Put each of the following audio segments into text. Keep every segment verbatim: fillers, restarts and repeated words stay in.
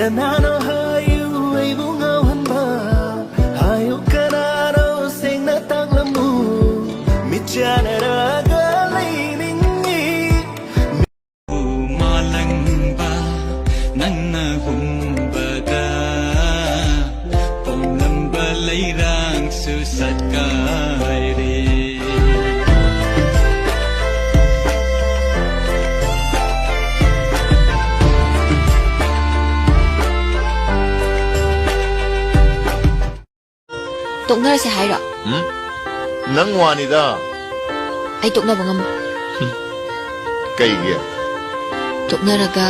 ꯀꯅꯥꯅꯣ ꯍꯥꯏꯌꯨ ꯑꯩꯕꯨ ꯉꯥꯎꯍꯟꯕ? ꯍꯥꯏꯌꯨ ꯀꯅꯥꯅꯣ ꯁꯦꯡꯅ ꯇꯥꯛꯂꯝꯃꯨ? ꯃꯤꯠ ꯆꯥꯟꯅꯔꯒ ꯂꯩꯅꯤꯡꯉꯤ꯫ ꯃꯥꯂꯪꯕ ꯅꯪꯅ ꯍꯨꯝꯕꯗ ꯄꯣꯝꯂꯝꯕ ꯂꯩꯔꯥꯡꯁꯨ ꯁꯠꯀꯥꯏꯔꯦ꯫ ꯇꯣꯛꯅꯔꯁꯦ ꯍꯥꯏꯔꯣ? ꯎꯝ? ꯅꯪ ꯋꯥꯅꯤꯗ꯫ ꯑꯩ ꯇꯣꯛꯅꯕ ꯉꯝꯃꯣꯏ꯫ ꯀꯩꯒꯤ? ꯇꯣꯛꯅꯔꯒ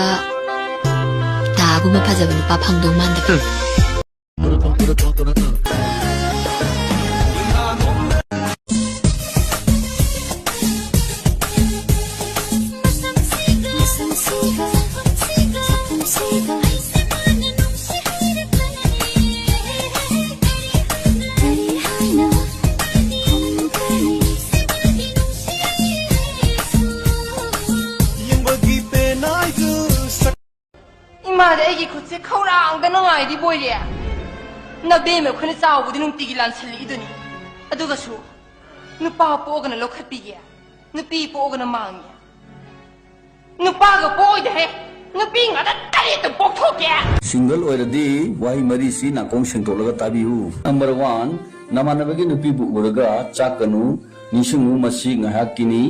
ꯇꯥꯒꯨꯝꯕ ꯐꯖꯕ ꯅꯨꯄꯥ ꯐꯪꯗꯧ ꯃꯥꯟꯗꯕ꯫ ꯏꯃꯥꯗꯤ ꯑꯩꯒꯤ ꯈꯨꯠꯁꯦ ꯈꯧꯔꯥꯡꯗꯅ ꯉꯥꯏꯔꯤ ꯕꯣꯏꯔꯦ꯫ ꯅꯕꯦꯝꯃ ꯑꯩꯈꯣꯏꯅ ꯆꯥꯎꯕꯗꯤ ꯅꯨꯡꯇꯤꯒꯤ ꯂꯥꯟꯁꯤꯜꯂꯛꯏꯗꯨꯅꯤ꯫ ꯑꯗꯨꯒꯁꯨ ꯅꯨꯄꯥ ꯄꯣꯛꯑꯒꯅ ꯂꯧꯈꯠꯄꯤꯒꯦ, ꯅꯨꯄꯤ ꯄꯣꯛꯑꯒꯅ ꯃꯥꯡꯉꯦ꯫ ꯅꯨꯄꯥꯒ ꯄꯣꯛꯑꯣꯏꯗꯍꯦ, ꯅꯨꯄꯤ ꯉꯥꯛꯇ ꯇꯔꯦꯠꯇ ꯄꯣꯛꯊꯣꯛꯀꯦ꯫ ꯁꯤꯡꯒꯜ ꯑꯣꯏꯔꯗꯤ ꯋꯥꯍꯩ ꯃꯔꯤꯁꯤ ꯅꯥꯀꯣꯡ ꯁꯦꯡꯗꯣꯛꯂꯒ ꯇꯥꯕꯤꯌꯨ꯫ ꯅꯝꯕꯔ ꯋꯥꯟ, ꯅꯃꯥꯟꯅꯕꯒꯤ ꯅꯨꯄꯤꯕꯨ ꯎꯔꯒ ꯆꯥꯛꯀꯅꯨ, ꯅꯤꯡꯁꯤꯡꯉꯨ, ꯃꯁꯤ ꯉꯥꯏꯍꯥꯛꯀꯤꯅꯤ,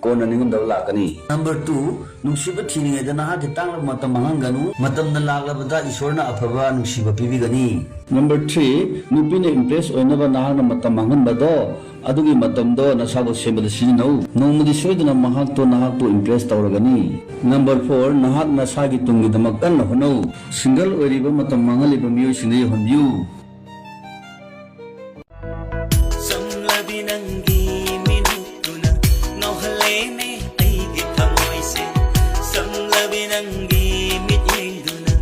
ꯀꯣꯟꯅ ꯅꯤꯡꯉꯝꯗꯕ ꯂꯥꯛꯀꯅꯤ꯫ ꯅꯝꯕꯔ ꯇꯨ, ꯅꯨꯡꯁꯤꯕ ꯊꯤꯔꯤꯉꯩꯗ ꯅꯍꯥꯛꯀꯤ ꯇꯥꯡꯂꯕ ꯃꯇꯝ ꯃꯥꯡꯍꯟꯒꯅꯨ, ꯃꯇꯝꯅ ꯂꯥꯛꯂꯕꯗ ꯏꯁꯣꯔꯅ ꯑꯐꯕ ꯅꯨꯡꯁꯤꯕ ꯄꯤꯕꯤꯒꯅꯤ꯫ ꯅꯝꯕꯔ ꯊ꯭ꯔꯤ, ꯅꯨꯄꯤꯅ ꯏꯝꯄ꯭ꯔꯦꯁ ꯑꯣꯏꯅꯕ ꯅꯍꯥꯛꯅ ꯃꯇꯝ ꯃꯥꯡꯍꯟꯕꯗꯣ, ꯑꯗꯨꯒꯤ ꯃꯇꯝꯗꯣ ꯅꯁꯥꯕꯨ ꯁꯦꯝꯕꯗ ꯁꯤꯖꯤꯟꯅꯧ꯫ ꯅꯣꯡꯃꯗꯤ ꯁꯣꯏꯗꯅ ꯃꯍꯥꯛꯇꯣ ꯅꯍꯥꯛꯄꯨ ꯏꯝꯄ꯭ꯔꯦꯁ ꯇꯧꯔꯒꯅꯤ꯫ ꯅꯝꯕꯔ ꯐꯣꯔ, ꯅꯍꯥꯛ ꯅꯁꯥꯒꯤ ꯇꯨꯡꯒꯤꯗꯃꯛ ꯀꯟꯅ ꯍꯣꯠꯅꯧ꯫ ꯁꯤꯡꯒꯜ ꯑꯣꯏꯔꯤꯕ ꯃꯇꯝ ꯃꯥꯡꯍꯜꯂꯤꯕ ꯃꯤꯑꯣꯏꯁꯤꯡꯗ ꯌꯧꯍꯟꯕꯤꯌꯨ꯫ ꯆꯝꯂꯕꯤ ꯅꯪꯒꯤ ꯃꯤꯅꯨꯛꯇꯨꯅ ꯉꯥꯎꯍꯜꯂꯦꯅꯦ ꯑꯩꯒꯤ ꯊꯃꯣꯏꯁꯦ꯫ ꯆꯝꯂꯕꯤ ꯅꯪꯒꯤ ꯃꯤꯠꯌꯦꯡꯗꯨꯅ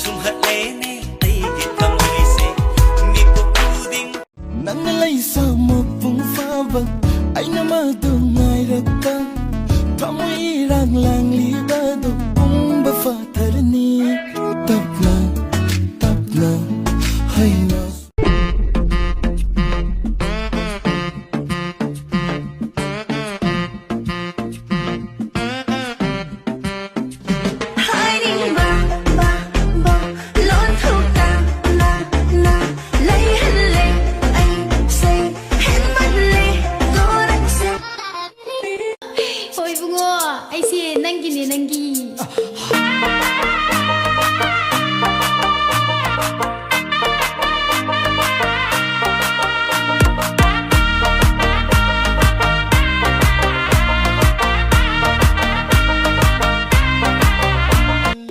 ꯁꯨꯝꯍꯠꯂꯦꯅꯦ ꯑꯩꯒꯤ ꯊꯃꯣꯏꯁꯦ꯫ ꯃꯤꯀꯨꯞ ꯈꯨꯗꯤꯡ ꯅꯪꯅ ꯂꯩꯁꯥ ꯃꯄꯨꯡ ꯐꯥꯕ ꯑꯩꯅ ꯃꯗꯨ ꯉꯥꯏꯔꯛꯄ ꯊꯃꯣꯏ ꯏꯔꯥꯡ ꯂꯥꯡꯂꯤꯕꯗꯨ ꯄꯨꯝꯕ ꯐꯥꯊꯔꯅꯤ꯫ ꯇꯞꯅ ꯍꯥꯏꯅꯤꯡꯕ ꯕ ꯕ ꯂꯣꯟꯊꯣꯛꯇꯅ ꯂꯩꯍꯜꯂꯦ ꯑꯩꯁꯦ꯫ ꯍꯦꯟꯃꯜꯂꯦ ꯀꯣ ꯅꯪꯁꯦ꯫ ꯍꯣꯏ ꯏꯕꯨꯡꯉꯣ, ꯑꯩꯁꯦ ꯅꯪꯒꯤꯅꯦ, ꯅꯪꯒꯤ꯫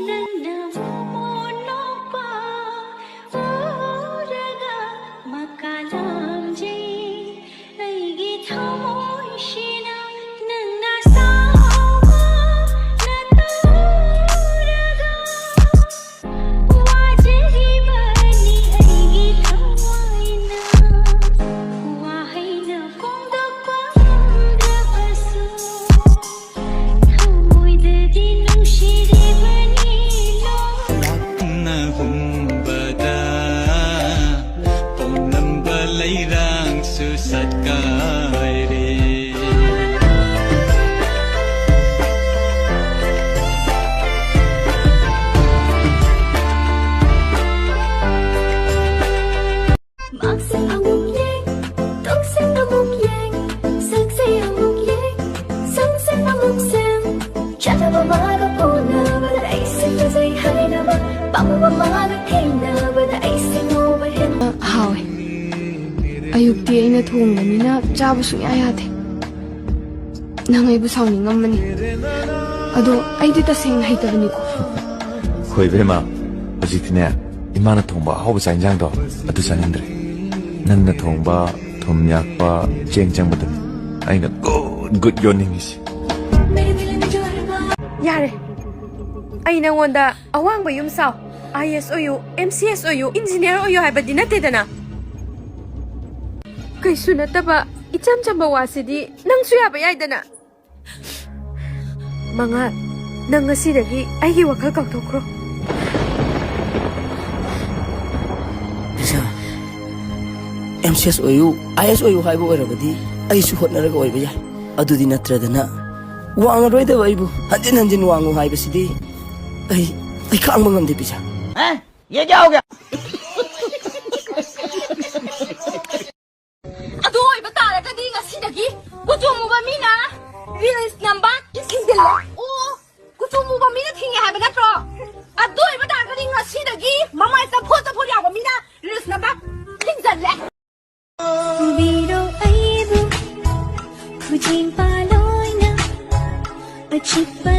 ꯅꯪꯅ ꯃꯣꯃꯣꯟ ꯅꯣꯛꯄ ꯎꯔꯒ ꯃꯀꯥ ꯂꯥꯝꯖꯩ꯫ ꯑꯩꯒꯤ ꯊꯃꯣꯏꯁꯤꯅ ꯅꯪꯅ ꯁꯥꯎꯕ ꯅꯇꯧꯔꯒ ꯋꯥꯖꯔꯤꯕꯅꯤ ꯑꯩꯒꯤ ꯊꯋꯥꯏꯅ꯫ ꯋꯥꯍꯩꯅ ꯐꯣꯡꯗꯣꯛꯄ ꯉꯝꯗ꯭ꯔꯕꯁꯨ ꯊꯃꯣꯏꯗꯗꯤ ꯅꯨꯡꯁꯤꯔꯤꯕꯅꯤ ꯂꯣꯏ꯫ ꯂꯥꯞꯅ ꯍꯨꯝꯕꯗ ꯄꯣꯝꯂꯝꯕ ꯂꯩꯔꯥꯡꯁꯨ ꯁꯠꯀꯥꯏꯔꯦ꯫ ꯃꯥꯡꯁꯦ ꯑꯃꯨꯛ ꯌꯦꯡ, ꯇꯨꯡꯁꯦ ꯑꯃꯨꯛ ꯌꯦꯡ, ꯁꯛꯁꯦ ꯑꯃꯨꯛ ꯌꯦꯡ, ꯁꯪꯁꯦ ꯑꯃꯨꯛ ꯁꯦꯝ꯫ ꯆꯠꯅꯕ ꯃꯥꯒ ꯎꯅꯕꯗ ꯑꯩꯁꯦ ꯐꯖꯩ ꯍꯥꯏꯅꯕ, ꯄꯥꯝꯃꯨꯕ ꯃꯥꯒ ꯊꯦꯡꯅꯕꯗ ꯑꯩꯁꯦ ꯉꯧꯕ ꯍꯦꯟꯅ꯫ ꯍꯥꯎꯋꯦ꯫ ꯑꯌꯨꯛꯇꯤ ꯑꯩꯅ ꯊꯣꯡꯕꯅꯤꯅ ꯆꯥꯕ ꯁꯨꯡꯌꯥ ꯌꯥꯗꯦ꯫ ꯅꯪ ꯑꯩꯕꯨ ꯁꯥꯎꯅꯤꯡꯉꯝꯃꯅꯤ꯫ ꯑꯗꯣ ꯑꯩꯗꯤ ꯇꯁꯦꯡꯅ ꯍꯩꯇꯕꯅꯤꯀꯣ꯫ ꯍꯣꯏ ꯏꯕꯦꯝꯃ, ꯍꯧꯖꯤꯛꯇꯤꯅꯦ, ꯏꯃꯥꯅ ꯊꯣꯡꯕ ꯑꯍꯥꯎꯕ ꯆꯥꯛ ꯏꯟꯖꯥꯡꯗꯣ ꯑꯗꯨ ꯆꯥꯅꯤꯡꯗ꯭ꯔꯦ꯫ ꯅꯪꯅ ꯊꯣꯡꯕ ꯊꯨꯝ ꯌꯥꯛꯄ ꯆꯦꯡ ꯆꯪꯕꯗꯨꯅꯤ ꯑꯩꯅ ꯒꯨꯠ ꯒꯨꯠ ꯌꯣꯟꯅꯤꯡꯉꯤꯁꯤ꯫ ꯌꯥꯔꯦ, ꯑꯩ ꯅꯪꯉꯣꯟꯗ ꯑꯋꯥꯡꯕ ꯌꯨꯝ ꯁꯥꯎ, ꯑꯥꯏ ꯑꯦꯁ ꯑꯣꯏꯌꯨ, ꯑꯦꯝ ꯁꯤ ꯑꯦꯁ ꯑꯣꯏꯌꯨ, ꯏꯟꯖꯤꯅꯤꯌꯥꯔ ꯑꯣꯏꯌꯨ ꯍꯥꯏꯕꯗꯤ ꯅꯠꯇꯦꯗꯅ꯫ ꯀꯩꯁꯨ ꯅꯠꯇꯕ ꯏꯆꯝ ꯆꯝꯕ ꯋꯥꯁꯤꯗꯤ ꯅꯪꯁꯨ ꯌꯥꯕ ꯌꯥꯏꯗꯅ꯫ ꯃꯉꯥꯜ, ꯅꯪ ꯉꯁꯤꯗꯒꯤ ꯑꯩꯒꯤ ꯋꯥꯈꯜ ꯀꯥꯎꯊꯣꯛꯈ꯭ꯔꯣ꯫ ꯑꯥꯏ ꯑꯦꯁ ꯑꯣꯏꯌꯨ, ꯑꯥꯏ ꯑꯦꯁ ꯑꯣꯏꯌꯨ ꯍꯥꯏꯕ ꯑꯣꯏꯔꯕꯗꯤ ꯑꯩꯁꯨ ꯍꯣꯠꯅꯔꯒ ꯑꯣꯏꯕ ꯌꯥꯏ꯫ ꯑꯗꯨꯗꯤ ꯅꯠꯇ꯭ꯔꯗꯅ ꯋꯥꯡꯉꯔꯣꯏꯗꯕ ꯑꯩꯕꯨ ꯍꯟꯖꯤꯟ ꯍꯟꯖꯤꯟ ꯋꯥꯡꯉꯨ ꯍꯥꯏꯕꯁꯤꯗꯤ ꯑꯩ, ꯑꯩ ꯈꯥꯡꯕ ꯉꯝꯗꯦ, ꯄꯤꯖꯥ꯫ ꯑꯗꯨ ꯑꯣꯏꯕ ꯇꯥꯔꯒꯗꯤ ꯉꯁꯤꯗꯒꯤ ꯀꯨꯆꯨ ꯃꯨꯕ ꯃꯤꯅ ꯔꯤꯜꯁ ꯅꯝꯕ ꯊꯤꯡꯖꯤꯜꯂꯦ꯫ ꯑꯣ, ꯀꯨꯆꯨ ꯃꯨꯕ ꯃꯤꯅ ꯊꯤꯡꯉꯦ ꯍꯥꯏꯕ ꯅꯠꯇ꯭ꯔꯣ? ꯑꯗꯨ ꯑꯣꯏꯕ ꯇꯥꯔꯒꯗꯤ ꯉꯁꯤꯗꯒꯤ ꯃꯃꯥꯏ ꯆꯐꯣꯠ ꯆꯐꯣꯠ ꯌꯥꯎꯕ ꯃꯤꯅ ꯔꯤꯜꯁ ꯅꯝꯕ ꯊꯤꯡꯖꯤꯜꯂꯦ꯫ ꯎꯕꯤꯔꯣ ꯑꯩꯕꯨ ꯈꯨꯖꯤꯡ ꯄꯥꯜ ꯑꯣꯏꯅ ꯑꯆꯤꯛꯄ